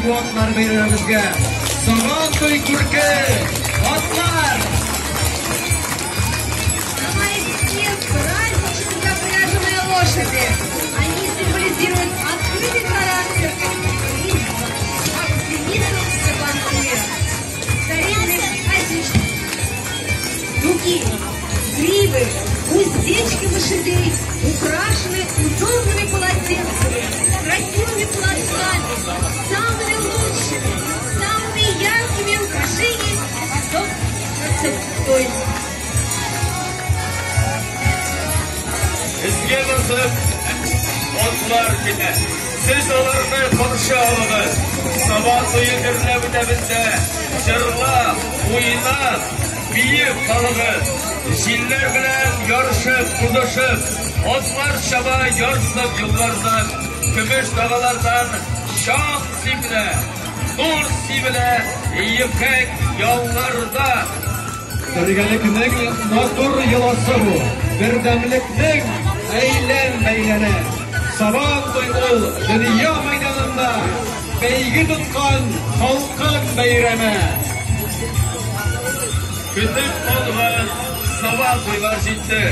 бу атлар бәйрәмебезгә. Сабан туй күрке, атлар! На моих стен празднично запряженные лошади. Они символизируют открытый характер и оптимизм Сабантуя. Старинный праздничный дуги, гривы, уздечки лошадей украшены узорными полотенцами, красивыми платками, самыми лучшими, самыми яркими украшениями красотой. Эзгә басып, атлар китә. Сез аларны каршы алыгыз. Сабан туе гөрләп үтә бездә. Җырлап, уйнап, биеп калыгыз. Җилләр белән ярышып, узышып, атлар чаба ярсып юллардан, көмеш дагалардан чаң сибелә, нур сибелә ефәк яллардан. Бергәлекнең матур йоласы бу. Бердәмлекнең әйлән-бәйләне. Сабан туй ул дөнья мәйданында бәйге тоткан халкын бәйрәме. Көтеп алган Сабан туйлар җитте.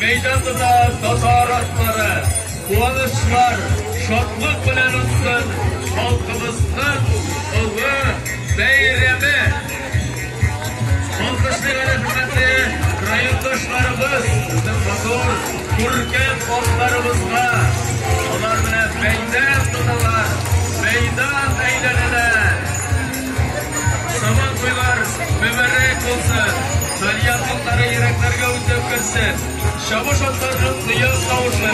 Мәйдан тота татар атлары. Куанычлар, шатлык белән үтсен халкыбызның олы бәйрәме. Алкышлыйк әле, хөрмәтле райондашларыбыз, безнең матур, күркәм атларыбызга. Алар белән мәйдан тоталар, мәйдан әйләнәләр. Сабан туйлар мөбарәк булсын. Тальян атлары йөрәкләргә үтеп керсен. Чабыш атларының тояк тавышы,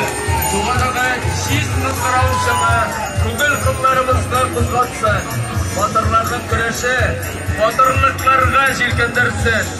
дуганага җиз кыңгырау чыңы күңел кылларыбызны кузгатсын. Батырларның көрәше батырлыкларга җилкендерсен.